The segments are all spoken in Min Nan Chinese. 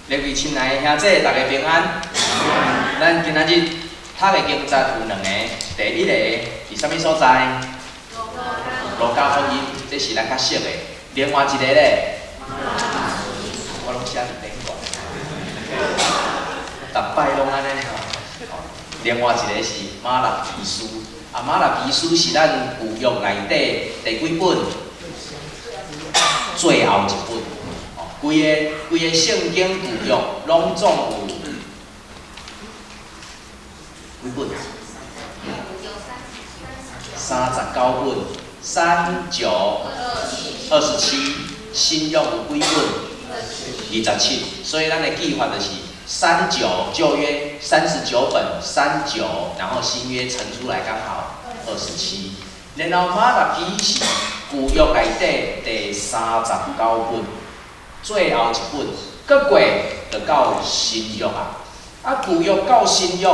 各位親愛的兄姊，大家平安。咱今仔日讀的經節有兩個，第一个佇啥物所在？路加福音，這是咱較熟的。另外一個咧，我攏寫佇頂懸，逐擺攏按呢吼。另外一個是瑪拉基書，啊，瑪拉基書是咱舊約內底第幾本？最後一本。規个規个聖經舊約攏總有幾本？39本，三九二十七。新約有幾本？27。所以咱的記法就是三九舊約39本，三九，然後新約乘出來剛好二十七。然後瑪拉基是舊約內底第39本。最後一本，閣過就到新約啊！啊，舊約到新約，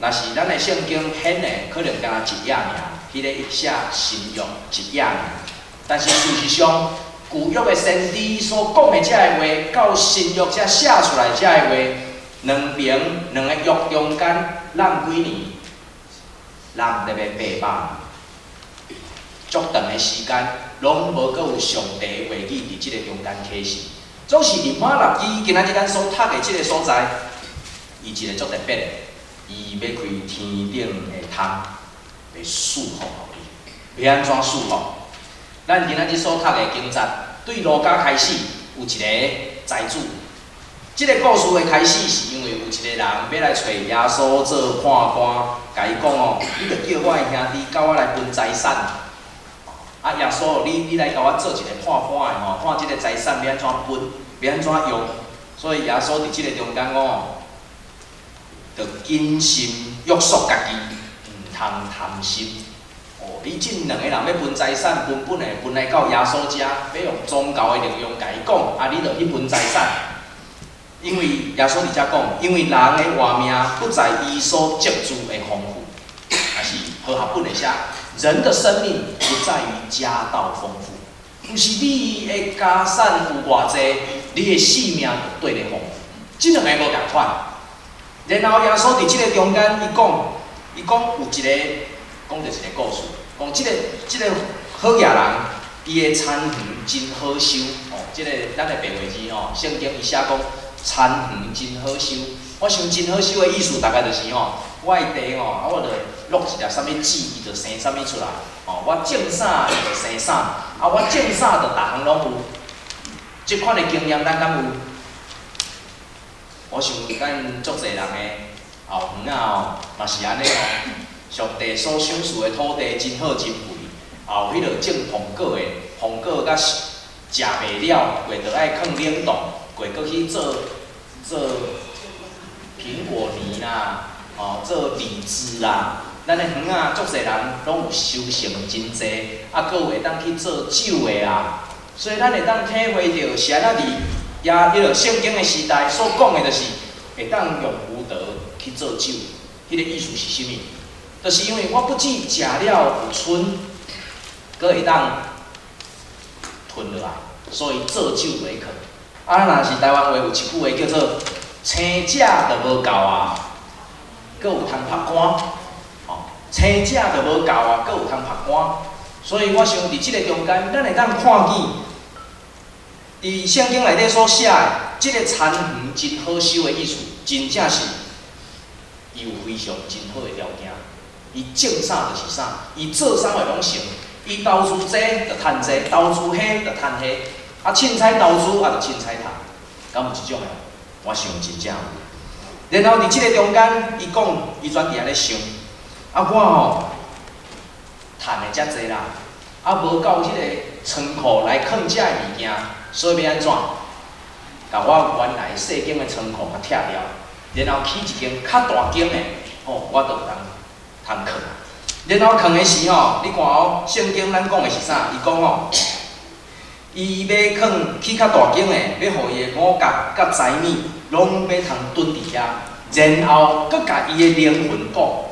若是咱的聖經顯的，可能敢若一頁爾，彼个寫新約一頁爾。但是事實上，舊約的先知所講的這个話，到新約才寫出來這个話，兩爿兩个約中間，湳幾年？湳特別800年，足長的時間，攏無閣有上帝話語佇這个中間啟示。總是佇瑪拉基今仔日咱所讀的這个所在，伊一個足特別的，伊欲開天頂的窗，欲賜福予你，欲按怎賜福？咱今仔日所讀的經節，對路加開始有一個財主。這个故事的開始是因為有一個人欲來揣耶穌做判官，共伊講哦，你著叫我的兄弟佮我來分財產。啊，耶穌，你來共我做一個判官的吼，看這个財產欲按怎分，欲按怎用。所以耶穌佇這个中間講，著謹慎約束家己，毋通貪心。哦，你這兩個人欲分財產，分本會分來到耶穌遮，欲用宗教的力量共伊講，啊，你著去分財產。因為耶穌佇遮講，因為人的活命不在伊所積聚的豐富，還是和合本會寫，人的生命不在於家道豐富，毋是你的家產有偌濟，你的性命就綴咧豐富，這兩个無仝款。然後耶穌佇這个中間，伊講，伊講有一个，講著一个故事，講這个好額人，伊的田園真好收，哦，這个咱的白話字吼，聖經伊寫講田園真好收。我想真好收的意思，大概就是吼，我的地吼，啊，我著落一粒啥物籽，伊就生啥物出來。吼，我種啥伊就生啥，啊，我種啥就逐項攏有。這款的經驗咱敢有？我想咱足濟人的後園仔吼，嘛是按呢哦。上帝所賞賜的土地真好真肥，後彼落種蘋果的，蘋果佮食袂了，過著愛囥冷凍，過閣去做做蘋果泥啦，吼，做李子啦。咱的園仔足濟人攏有收成真濟，啊，閣有會當去做酒的啦。所以咱會當體會著，是按怎佇耶彼个聖經的時代所講的，就是會當用葡萄去做酒。彼个意思是啥物？就是因為我不只食了有賰，閣會當吞落來，所以做酒為可。啊，若是台灣話有一句話叫做“青食就無夠啊，閣有通曝乾”。吼，青食就無夠啊，閣有通曝乾。所以我想佇這个中間，咱會當看見，佇聖經內底所寫的，這个田園真好收的意思，真正是伊有非常真好的條件。伊種啥就是啥，伊做啥會攏成。伊投資這就趁這，投資彼就趁彼。啊，凊彩投資啊，就凊彩趁，敢有這種的？我想真正有。然後佇這个中間，伊講，伊轉佇按呢想，啊，我吼趁的遮濟啦，啊，無夠彼个倉庫來囥遮的物件，所以欲按怎？共我原來細間的倉庫共拆掉，然後起一間較大間的，吼，我就有通通囥。然後囥的時吼，你看哦，聖經咱講的是啥？伊講吼，伊欲囥起較大間的，欲予伊的五穀佮財物攏欲通囤佇遐，然後閣共伊的靈魂講，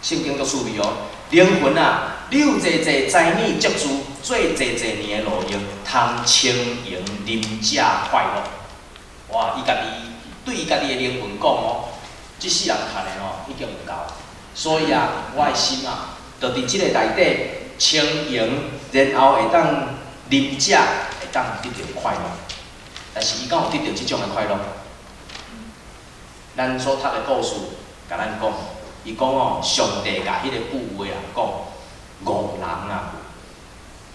聖經足趣味哦，靈魂啊，你有濟濟財物積聚，做濟濟年的勞役，通輕盈啉食快樂。哇！伊家己對伊家己的靈魂講哦，這世人趁的吼已經有夠，所以啊，我的心啊，就佇這個內底充盈，然後會當啉食，會當得著快樂。但是伊敢有得著這種的快樂？咱所讀的故事，共咱講，伊講哦，上帝共彼個富有的人講，戇人啊，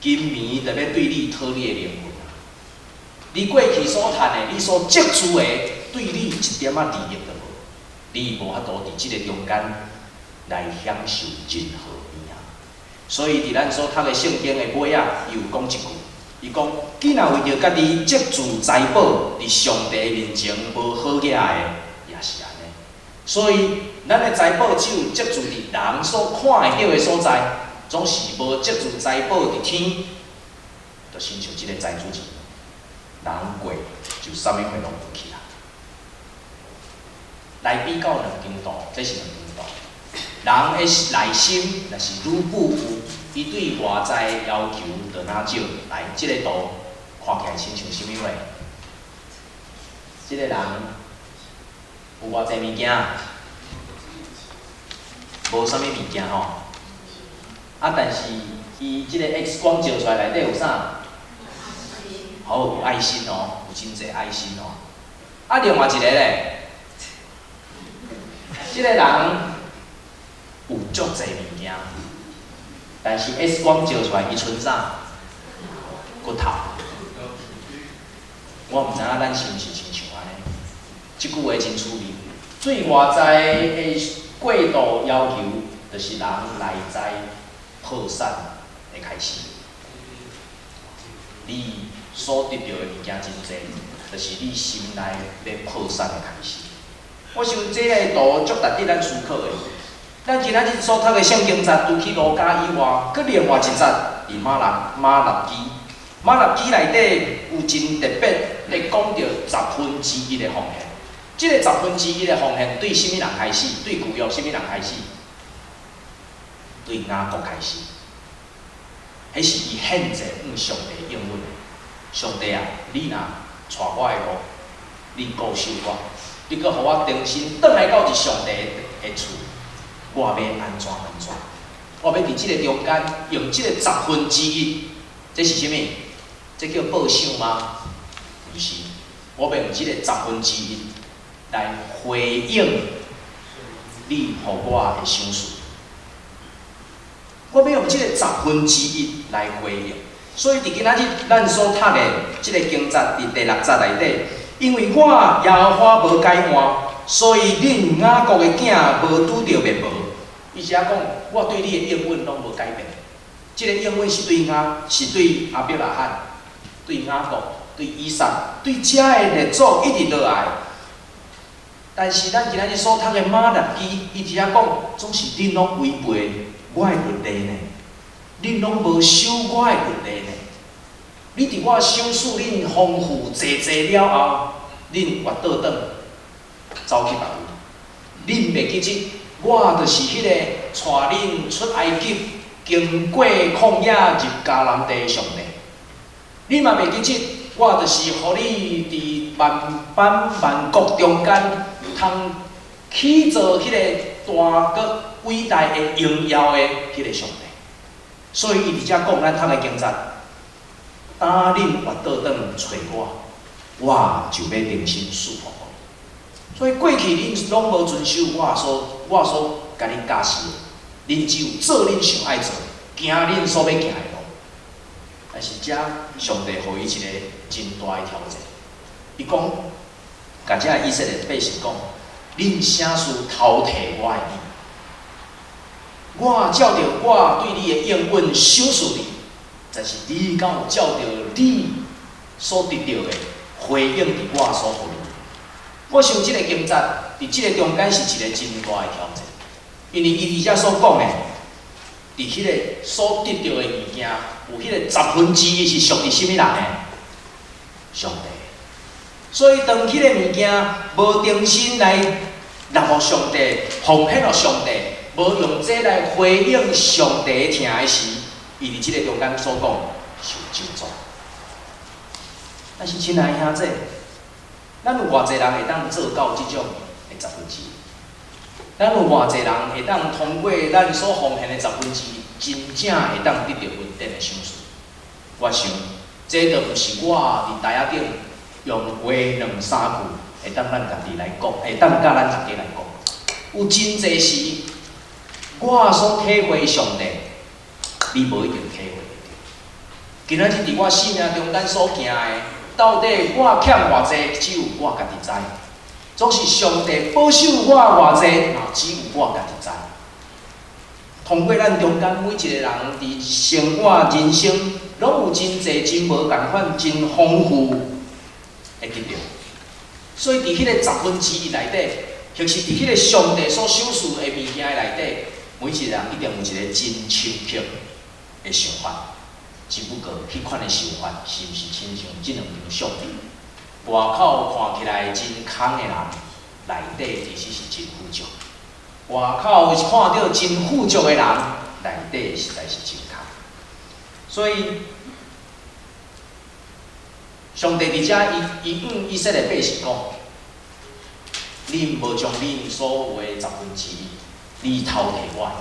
今暝就欲對你討你的靈魂啊！你過去所趁的，你所積聚的，對你一點仔利益都無，你無法度佇這個中間來享受任何物仔。所以佇咱所讀的聖經的尾仔，伊有講一句，伊講：囝若為著家己積聚財寶，佇上帝面前無好額的，也是按呢。所以，咱的財寶只有積聚佇人所看會著的所在，總是無積聚財寶佇天，就親像這個財主一樣，人過就啥物貨攏無去啊。來比較兩張圖，這是兩張圖。人的內心若是愈富有，伊對外在的要求就若少。來，這個圖看起來親像啥物貨？這個人有偌濟物件？無啥物物件吼。啊，但是伊這個 X 光照出來內底有啥？好，有愛心哦，有真濟愛心哦。啊，另外一個咧，這個人有足濟物件，但是 X 光照出來，伊賰啥？骨頭。我毋知影咱是毋是親像按呢？這句話真趣味。對外在的過度要求，就是人內在破產的開始。你所得著的物件真濟，就是你心內欲破產的開始。我想這个圖足值得咱思考的。咱今仔日所讀的聖經節，除去路加以外，閣另外一節佇馬拉基。馬拉基內底有真特別咧講著十分之一的奉獻。這个十分之一的奉獻對啥物人開始？對舊約啥物人開始？對雅各開始。彼是伊獻祭向上帝應允的。上帝啊，你若帶我的路，你顧守我，你閣予我重新轉來到一上帝的厝，我欲按怎按怎？我欲佇這个中間用這個十分之一，這是啥物？這叫報賞嗎？毋是，我欲用這個十分之一來回應你予我的賞賜。我欲用這個十分之一來回應。所以佇今仔日咱所讀的這個經節，佇第六節內底，因為我耶和華無改換，所以恁雅各的囝無拄著滅亡。伊遮講，我對你的應允攏無改變。這個應允是對雅，是對亞伯拉罕、對雅各、對以撒、對遮的列祖一直落來。但是咱今仔日所讀的瑪拉基，伊佇遮講，總是恁攏違背我的律例呢，恁攏無守我的律例呢。你佇我賞賜恁豐富濟濟了後，恁越倒轉走去別位，恁袂記得我就是彼個帶恁出埃及、經過曠野入迦南地的上帝。你嘛袂記得，我就是予你佇萬邦萬國中間通起做彼個大閣偉大的榮耀的彼個上帝。所以伊佇遮講，咱讀的經節，當恁越倒轉揣我，我就欲重新賜福予你。所以過去恁攏無遵守我所共恁教示的，恁只有做恁想愛做，行恁所欲行的路。但是遮上帝予伊一個真大的挑戰，伊講，共遮以色列百姓講，恁啥事偷提我的義？我照著我對你的應允賞賜你，但是你敢有照著你所得著的回應佇我所予你？我想這個經節佇這個中間是一個真大的挑戰，因為伊佇遮所講的，佇彼個所得著的物件，有彼個十分之一是屬佇啥物人的？上帝。所以當彼個物件無重新來納予上帝，奉獻予上帝，無用這來回應上帝疼的時，伊佇這個中間所講受咒詛。但是親愛的兄弟，咱有偌濟人會當做到這種的十分之一？咱有偌濟人會當通過咱所奉獻的十分之一，真正會當得著恩典的賞賜？我想，這就毋是我佇台仔頂用話兩三句會當咱家己來講，會當佮咱大家來講。有真濟時，我所體會上帝，你無一定體會會著。今仔日佇我生命中間所行的，到底我欠偌濟，只有我家己知。總是上帝保守我偌濟，嘛只有我家己知。通過咱中間每一個人佇生活人生，攏有真濟真無仝款、真豐富的得著。所以佇彼個十分之一內底，或是佇彼個上帝所賞賜的物件內底，每一個人一定有一個真深刻的想法。只不過，彼款的想法是毋是親像這兩張相片？外口看起來真空的人，內底其實是真富足；外口看著真富足的人，內底實在是真空。所以，上帝佇遮伊伊向以色列百姓講：恁無將恁所有的十分之一，你偷提我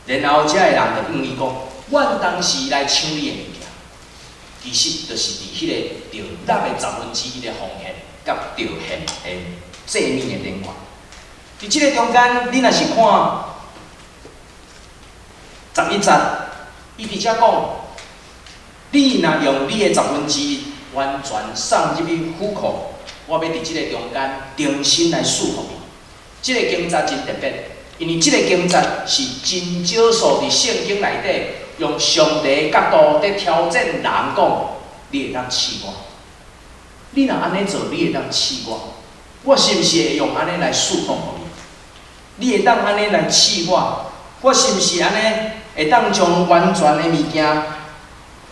的。然後，遮的人就向伊講：阮當時來搶你的物件，其實就是佇彼個著納的十分之一的奉獻，佮著獻的祭物的頂懸。佇這個中間，你若是看11節，伊佇遮講：你若用你的十分之一完全送入去府庫，我欲佇這個中間重新來賜福你。這個經節真特別，因為這個經節是真少數佇聖經內底用上帝角度佇挑戰人講，你會當試我。你若按呢做，你會當試我。我是毋是會用按呢來賜福予你？你會當按呢來試我？我是毋是按呢會當將完全的物件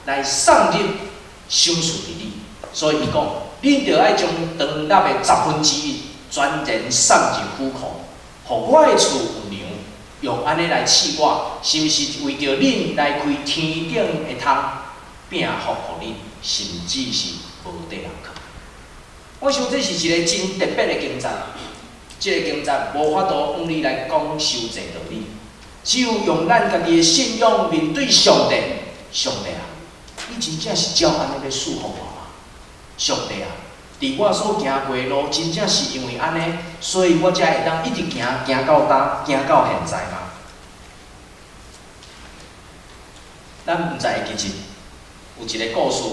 來送入賞賜予你？所以伊講，你著愛將當納的十分之一全然送入府庫，予我的厝有糧，用按呢來試我，是毋是為著恁來開天頂的窗，餅福予恁，甚至是無地通囥。我想這是一個真特別的經節，這個經節無法度向你來講傷濟道理，只有用咱家己的信仰面對上帝。上帝啊，你真正是照按呢欲賜福我嗎？上帝啊，佇我所行過的路，真正是因為按呢，所以我才會當一直行，行到今，行到現在嗎？咱毋知會記得有一個故事，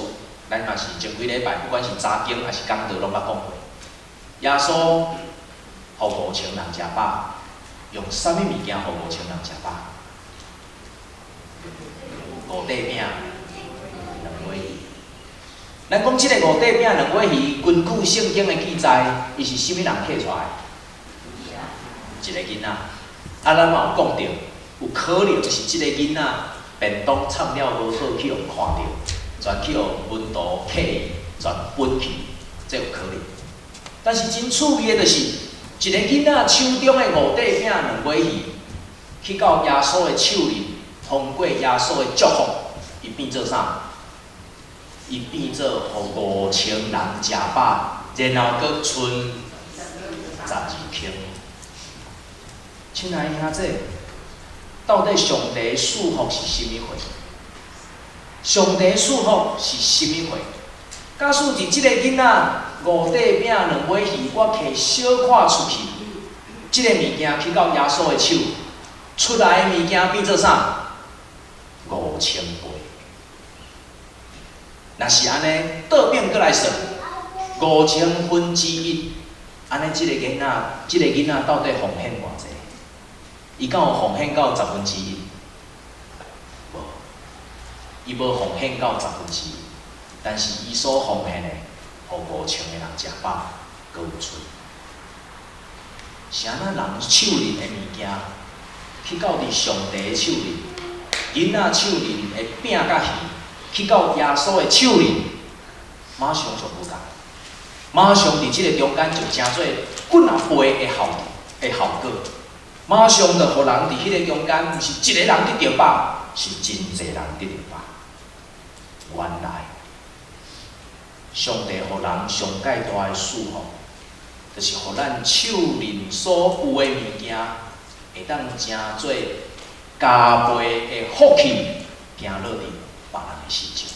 咱嘛是前幾禮拜，不管是查經抑是講道，攏捌講過。耶穌予五千人食飽，用啥物物件予五千人食飽？五塊餅，兩尾魚。咱講這个五塊餅兩尾魚，根據聖經的記載，伊是啥物人提出來？一個囡仔。啊，咱嘛有講著，有可能是這個囡仔便當藏了無好，去予看著，全去予門徒客去，全分去，這有可能。但是真趣味的就是，一個囡仔手中的五塊餅兩尾魚，去到耶穌的手裡，通過耶穌的祝福，伊變做啥？伊變做予五千人食飽，然後閣賰12坑。親愛的兄弟，到底上帝賜福是啥物貨？上帝賜福是啥物貨？假使佇這個囡仔五塊餅兩尾魚，我提小塊出去，這個物件去到耶穌的手，出來的物件變做啥？5000倍。若是按呢，倒轉過來算，1/5000，按呢，這個囡仔到底奉獻偌濟？伊敢有奉獻到十分之一？無，伊無奉獻到十分之一，但是伊所奉獻的，予五千个人食飽，閣有賰。是按怎人手裡的物件，去到佇上帝的手裡，囡仔手裡的餅佮魚，去到耶穌的手裡，馬上就無仝，馬上佇這个中間就成做幾若倍的效果，馬上就予人佇彼个中間，毋是一個人得著飽，是真濟人得著飽。原來，上帝予人上蓋大的賜福，就是予咱手面所有的物件，會當成做加倍的福氣，行落佇別人的身上。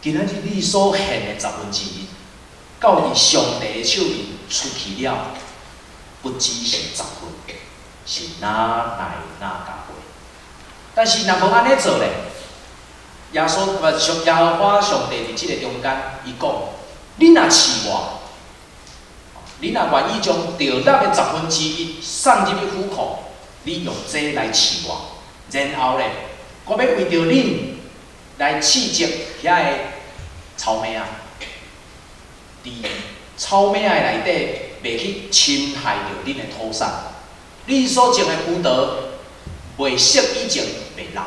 今仔日你所獻的十分之一，到佇上帝的手面出去了，不只是十分，是哪來哪加倍。但是若無按呢做咧，耶穌毋上耶和華上帝佇這个中間，伊講：你若試我，你若願意將著納的十分之一送入去府庫，你用這來試我，然後咧，我欲為著恁來試著遐个草莓仔，佇草莓仔的內底，袂去侵害著恁的土產。你所種的葡萄未熟以前袂老，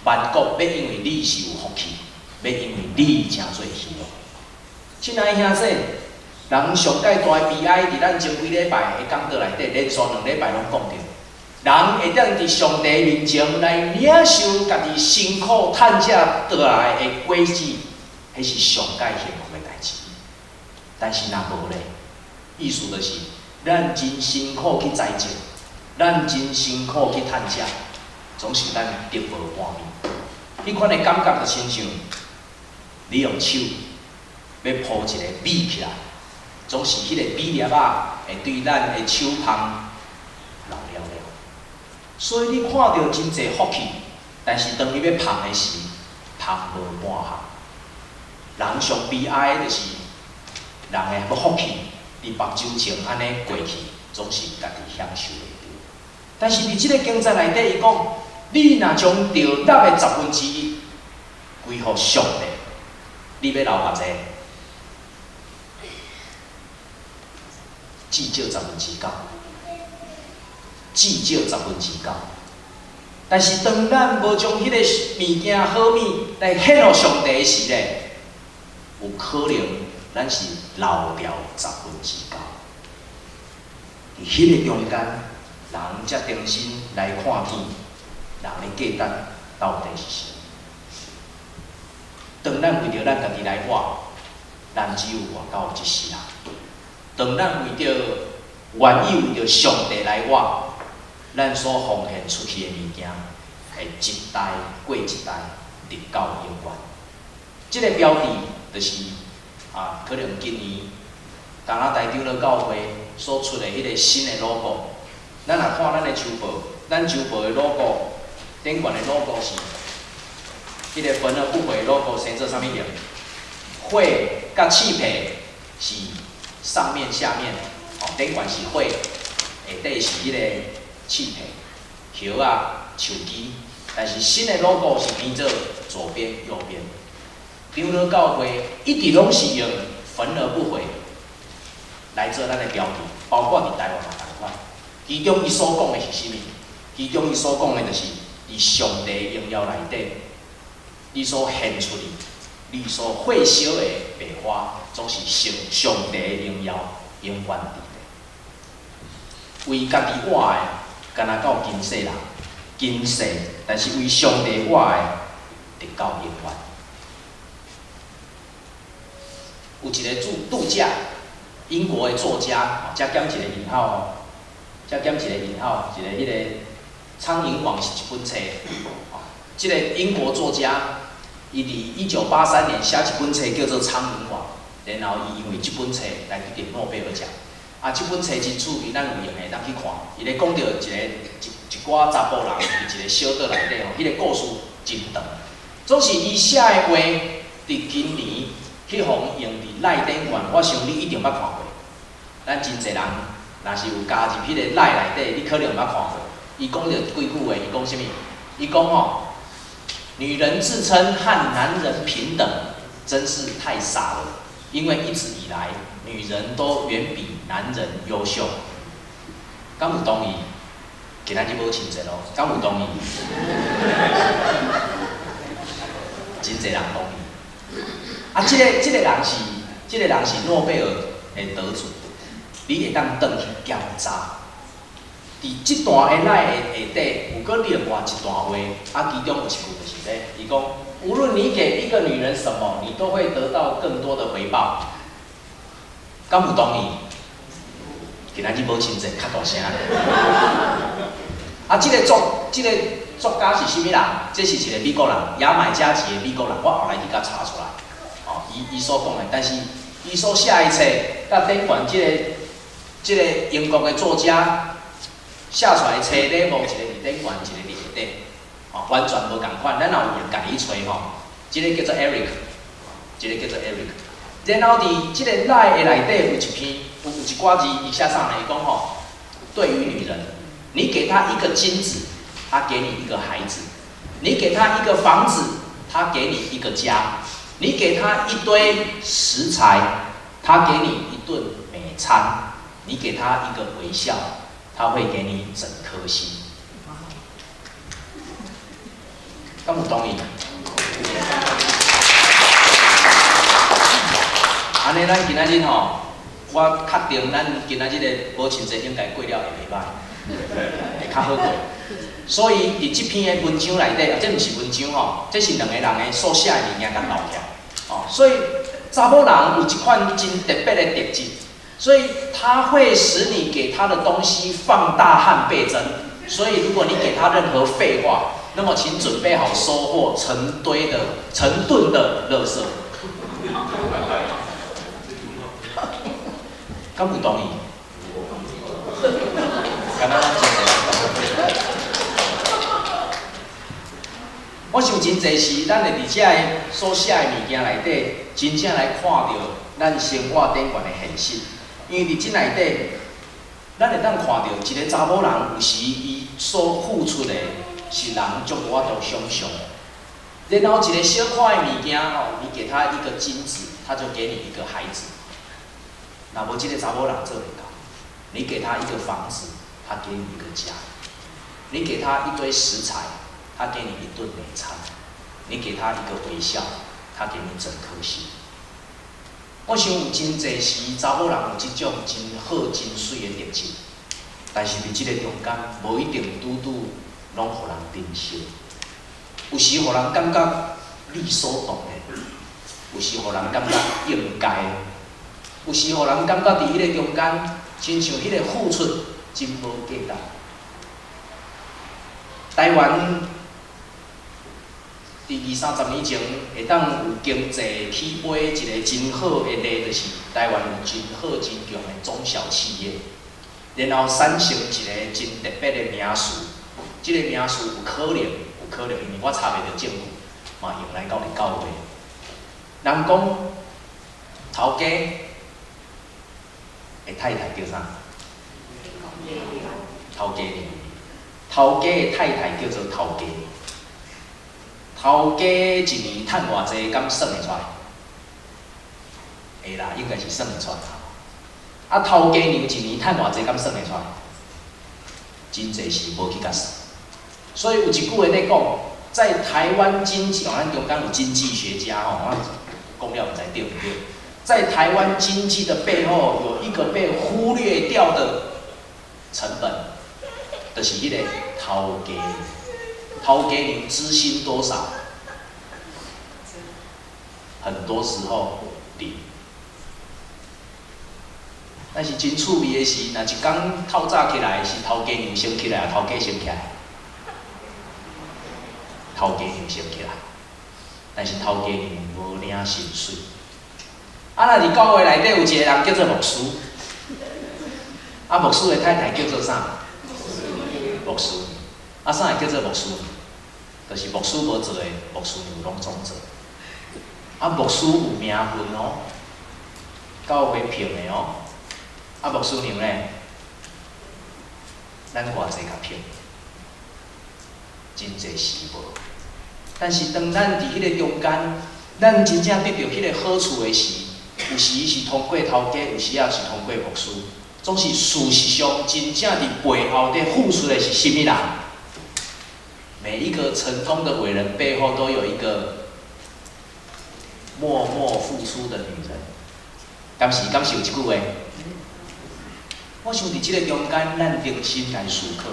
萬國欲因為你是有福氣，欲因為你成做喜樂。親愛兄弟，人上蓋大的悲哀，佇咱前幾禮拜的講道內底，連續兩禮拜攏講著。人會當佇上帝面前來領受家己辛苦趁食倒來的果子，彼是上蓋幸福的代誌。但是若無咧，意思就是咱真辛苦去栽種，咱真辛苦去趁食，總是咱得無滿面。彼款的感覺就親像你用手欲抱一個米起來，總是彼個米粒仔會對咱的手縫流了了。所以你看著真濟福氣，但是當你欲捧的時，捧無半項。人上悲哀的就是人的福氣，佇目睭前按呢過去，總是家己享受袂著。但是佇這个經節內底，伊講：你若將著納的十分之一歸予上帝，你欲留偌濟？至少十分之九，至少十分之九。但是當咱無將彼个物件好物來獻予上帝時咧，有可能咱是漏掉十分之九。佇彼个中間，人才重新來看見人的價值到底是啥。當咱為著咱家己來活，咱只有活到這世人。當咱為著願意為著上帝來活，咱所奉獻出去的物件，會一代過一代，直到永遠。這個標誌就是啊，可能今年加拿大長老教會所出的彼个新的 logo。咱若看咱的周報，咱周報的 logo 頂懸的 logo 是彼个焚而不毀 logo，生做啥物形？火佮刺皮是上面下面，哦，頂懸是火，下底是彼個刺皮、葉仔、樹枝。但是新的 logo 是變做左邊、右邊。長老教會一直攏是用焚而不毀來做咱的標誌，包括佇台灣嘛仝款。其中伊所講的是啥物？其中伊所講的就是佇上帝榮耀內底，你所獻出去、你所火燒的白花，總是上上帝榮耀永遠佇咧。為家己活的，敢若到今世人，今世，但是為上帝活的，直到永遠。有一个作家，英國的作家，這減一个引號哦，這減一個引號，一個彼個《蒼蠅王》是一本冊，這个英國作家，伊佇1983年寫一本冊叫做《蒼蠅王》，然後伊因為這本冊來得著諾貝爾獎。啊，這本冊真趣味，咱有閒會當去看。伊咧講著一个一一寡查埔人佇一个小島內底吼，彼个故事真長。總是伊寫的話，佇今年去予用佇 LINE 頂懸，我想你一定捌看過。咱真濟人若是有加入彼个 LINE 內底，你可能捌看過。伊講著幾句話，伊講啥物？伊講吼，女人自稱和男人平等，真是太傻了。因為一直以來，女人都遠比男人優秀。敢有同意？今仔日無親切咯，敢有同意？真濟人同意。啊，這個人是諾貝爾的得主，你會當轉去檢查。佇這段的 LINE 的下底有閣另外一段話，啊，其中有一句就是咧，伊講：無論你給一個女人什麼，你都會得到更多的回報。敢有同意？今仔日母親節較大聲。啊，這個作家是啥物人？這是一個美國人，牙買加籍的美國人。我後來去共查出來，哦，伊所講的，但是伊所寫的冊，佮頂懸這個英國的作家寫出來的冊禮物，一個佇頂懸，一個佇下底，哦，完全無仝款。咱若有閒家己去揣吼，這個叫做 Eric，這個叫做 Eric。然後佇這個 LINE 的內底有一篇，有一寡字，伊寫啥呢？伊講吼，對於女人，你給她一個金子，她給你一個孩子；你給她一個房子，她給你一個家；你給她一堆食材，她給你一頓美餐；你給她一個微笑，她會給你整顆心。敢有同意？按呢，咱今仔日吼，我確定咱今仔日的母親節應該過了會袂䆀，會較好過。所以佇這篇的文章內底，啊，這毋是文章吼，這是兩個人的所寫的物件共鬥起來。哦，所以查某人有一款真特別的特質，所以他會使你給他的東西放大和倍增。所以如果你給他任何廢話，那麼請準備好收穫成堆的、成噸的垃圾。敢有同意？敢若咱真濟人我想真濟時，咱會佇遮个所寫的物件內底，真正來看著咱生活頂懸的現實。因為佇這內底，咱會當看著一個查某人有時伊所付出的，是人足無法度想像的。然後一個小可的物件哦，你給他一個金子，他就給你一個孩子。若無這個查某人做袂到，你給他一個房子，他給你一個家；你給他一堆食材，他給你一頓美餐；你給他一個微笑，他給你整顆心。我想有真濟時查某人有這種真好、真媠的特質，但是佇這個中間，無一定拄拄攏予人珍惜。有時予人感覺理所當然，有時予人感覺應該，有時予人感覺佇彼個中間，親像彼個付出真無價值。台灣佇二三十年前會當有經濟起飛，一個真好的例，就是台灣有真好真強的中小企業，然後產生一個真特別的名詞，這個名詞有可能，因為我查袂著證據，嘛用來到佇教會。人講頭家的太太叫啥？頭家娘。頭家的太太叫做頭家娘。頭家一年趁偌濟，敢算會出來？會啦，應該是算會出來。啊，頭家娘一年趁偌濟，敢算會出來？真濟是無去共算。所以有一句話咧講，在台灣經濟，哦，咱中間有經濟學家吼，我講了毋知對毋對。在台灣經濟的背後，有一個被忽略掉的成本，就是彼個頭家娘。頭家娘支薪多少？很多時候零。但是真趣味的是，若一工透早起來，是頭家娘先起來，頭家先起來？頭家娘先起來，但是頭家娘無領薪水。啊，若佇教會內底有一個人叫做牧師，啊，牧師的太太叫做啥？牧師。啊，啥會叫做牧師？就是牧師無做的，牧師娘攏總做。啊，牧師有名分哦，教會聘的哦。啊，牧師娘咧，咱偌濟共聘？真濟時無。但是當咱佇彼個中間，咱真正得著彼個好處的時，有時是通過頭家，有時仔是通過牧師。總是事實上，真正佇背後佇付出的是啥物人？每一個成功的偉人背後，都有一個默默付出的女人。敢是敢是有這句話？我想佇這個中間，咱重新來思考，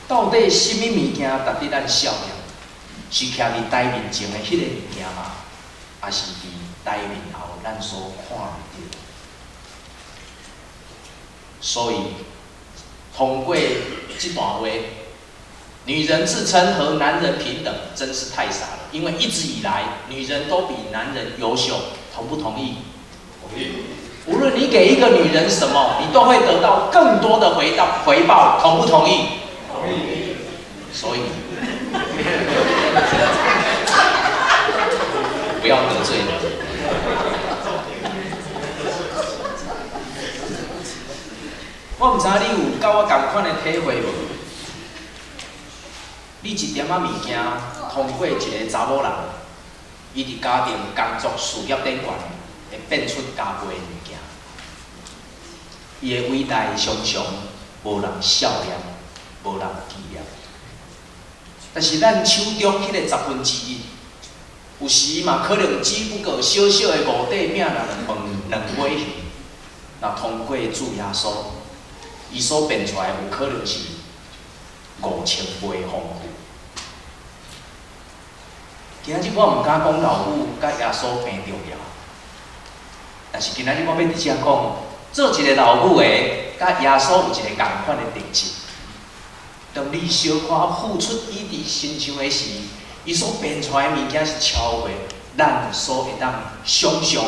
到底啥物物件值得咱笑念？是徛佇台面前的彼個物件嗎？抑是佇台面後咱所看袂著？所以通過這段話，女人自稱和男人平等，真是太傻了。因為一直以來，女人都比男人優秀，同不同意？同意。無論你給一個女人什麼，你都會得到更多的回報，同不同意？同意。所以不要得罪人。我毋知你有佮我仝款的體會無？你一點仔物件通過一個查某人，伊佇家庭工作事業頂懸，會變出加倍的物件。伊的偉大常常無人笑念，無人紀念。但是咱手中彼個1/10，有時嘛可能只不過小小的五塊餅兩兩尾魚，若通過主耶穌，伊所變出來有可能是5000倍豐富。今仔日我毋敢講老母佮耶穌平重要，但是今仔日我欲佇遮講，做一個老母的，佮耶穌有一個仝款的特質。當你小可付出伊佇身上的時，伊所變出來的物件是超過咱所會當想像，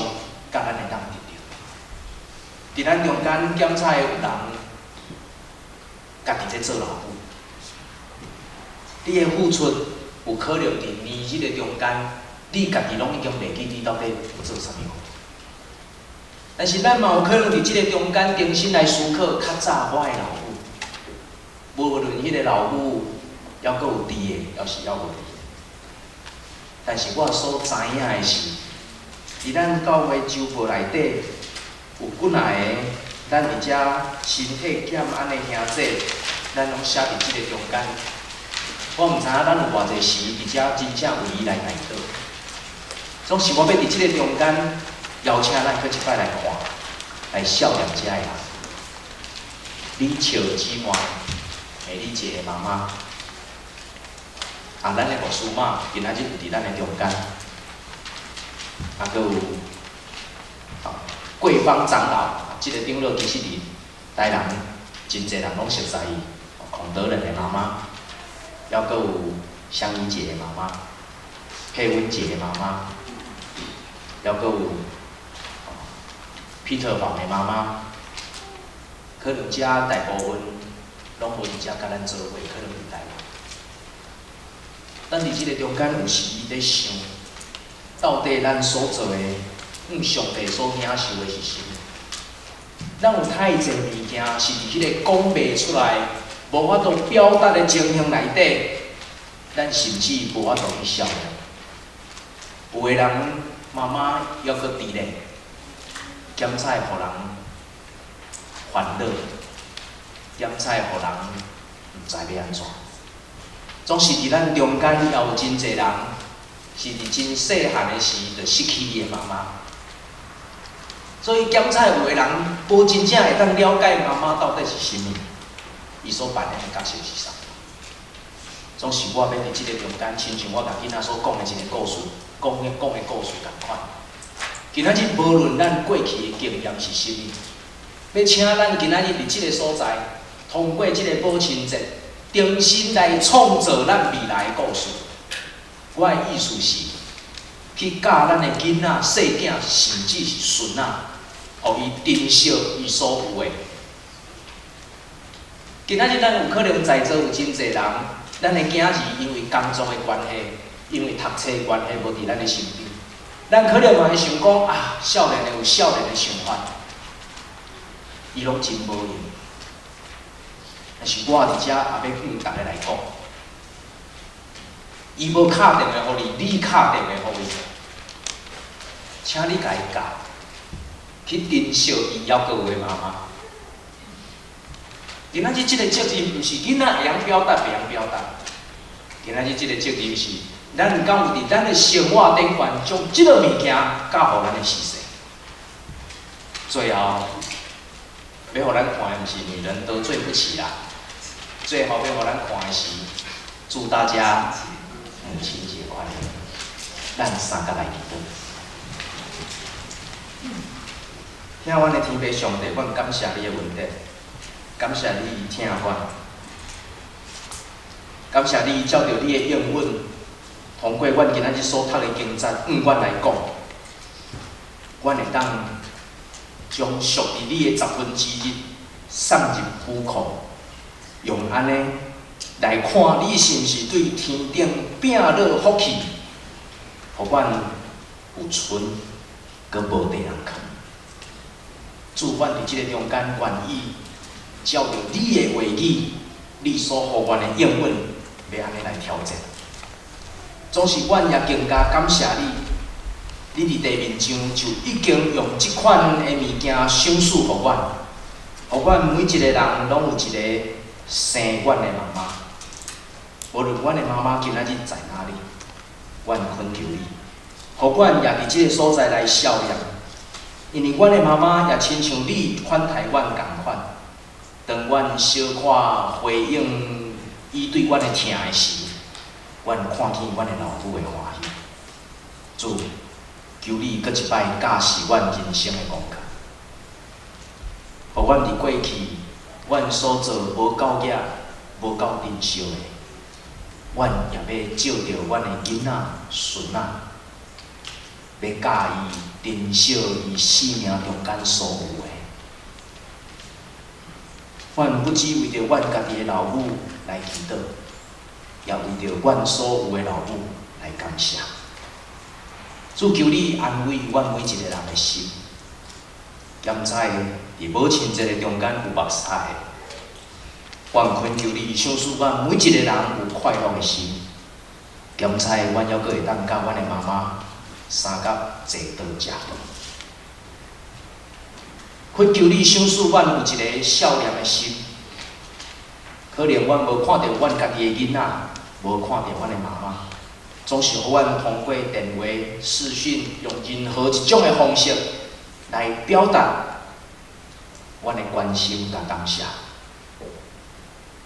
佮咱會當得著。佇咱中間檢查有人，家己咧做老母，你的付出有可能佇年日的中間，你家己攏已經袂記你到底有做啥物好。但是咱嘛有可能佇這個中間重新來思考較早我的老母，無論彼個老母猶閣有佇的，抑是猶無佇的。但是我所知影的是，佇咱教會週報內底有幾若個，咱佇遮身體檢安的兄弟，咱攏寫佇這個中間。我毋知影咱有偌濟時佇遮真正為伊來代禱。總是我欲佇這個中間邀請咱閣一擺來看，來孝念遮的人。李笑姊妹、美麗姐的媽媽，啊，咱的牧師媽今仔日有佇咱的中間，啊，閣有桂芳長老，這個長老其實佇台南真濟人攏熟似伊，孔德仁的媽媽，猶閣有香怡姐的媽媽，佩溫姐的媽媽，猶閣有彼得房的媽媽，可能遮大部分攏無佇遮佮咱做伙，可能佇台灣。咱佇這個中間有時佇咧想，到底咱所做的，向上帝所領受的是啥物？咱有太濟物件是佇彼個講袂出來、無法度表達的情形內底，咱甚至無法度去孝念。有的人媽媽猶閣佇咧，檢采予人煩惱，檢采予人毋知欲按怎。總是佇咱中間也有真濟人，是佇真細漢的時就失去伊的媽媽。所以檢采有的人無真正會當了解媽媽到底是啥物，伊所扮演的角色是啥。總是我欲佇這個中間，親像我共囡仔所講的一個故事，講的故事仝款。今仔日無論咱過去的經驗是啥物，欲請咱今仔日佇這個所在，通過這個母親節，重新來創造咱未來的故事。我的意思是，去教咱的囡仔、細囝，甚至是孫仔，予伊珍惜伊所有的。今仔日咱有可能在座有真濟人，咱的囝兒因為工作的關係，因為讀冊的關係，無佇咱的身邊。咱可能嘛會想講啊，少年的有少年的想法，伊攏真無閒。但是我佇遮也欲向逐家來講，伊無敲電話予你，你敲電話予伊，請你共伊教，去珍惜伊猶閣有的媽媽。今仔日這個責任毋是囡仔會曉表達，袂曉表達。今仔日這個責任是，咱敢有佇咱的生活頂懸，將這個物件教予咱的子孫。最後，欲予咱看的毋是女人得罪不起啦，最後欲予咱看的是，祝大家母親節快樂。咱三個來祈禱。聽阮的天父上帝，阮感謝你的恩典。感謝你疼阮，感謝你照著你的應允，通過阮今仔日所讀的經節，向阮來講，阮會當將屬佇你的十分之一送入府庫，用按呢來看你是毋是對天頂摒落福氣，予阮有賰，閣無地通囥。主，阮佇這个中間願意照著你的話語，你所予阮的應允，欲按呢來挑戰。總是阮也更加感謝你，你佇地面上就已經用這款的物件賞賜予阮，予阮每一个人攏有一个生阮的媽媽。無論阮的媽媽今仔日在哪裡，阮懇求你，予阮也佇這个所在來孝念，因為阮的媽媽也親像你款待阮仝款。當阮小可回應伊對阮的疼的時，阮看見阮的老母的歡喜。主，求你閣一擺教示阮人生的功課，予阮佇過去，阮所做無夠額、無夠珍惜的，阮也欲照著阮的囡仔、孫仔，欲教伊珍惜伊生命中間所有的。阮不只為著阮家己的老母來祈禱，也為著阮所有的老母來感謝。主，求你安慰阮每一个人的心。檢查佇母親節的中間有目屎的，阮懇求你賞賜阮每一个人有快樂的心。檢查阮猶閣會當佮阮的媽媽相佮坐桌食飯。懇求你賞賜阮有一个少年的心。可能阮無看著阮家己的囡仔，無看著阮的媽媽，總是予阮通過電話、視訊，用任何一種的方式來表達阮的關心佮感謝。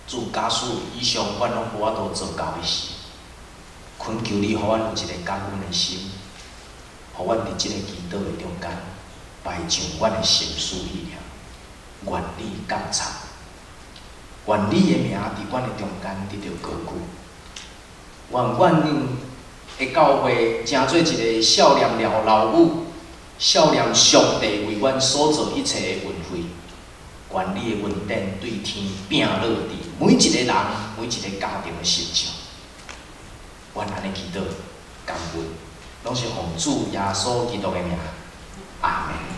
主，假使以上阮攏無法度做到的時，懇求你予阮有一个感恩的心，予阮佇這个祈禱的中間擺上阮的心思意念，願你鑒察，願你的名佇阮的中間得著高舉，願阮的教會成做一个少年了老母，少年上帝為阮所做一切的恩惠，願你的恩典對天摒落佇每一个人、每一个家庭的身上。阮按呢祈禱、感恩，攏是奉主耶穌基督的名，阿門。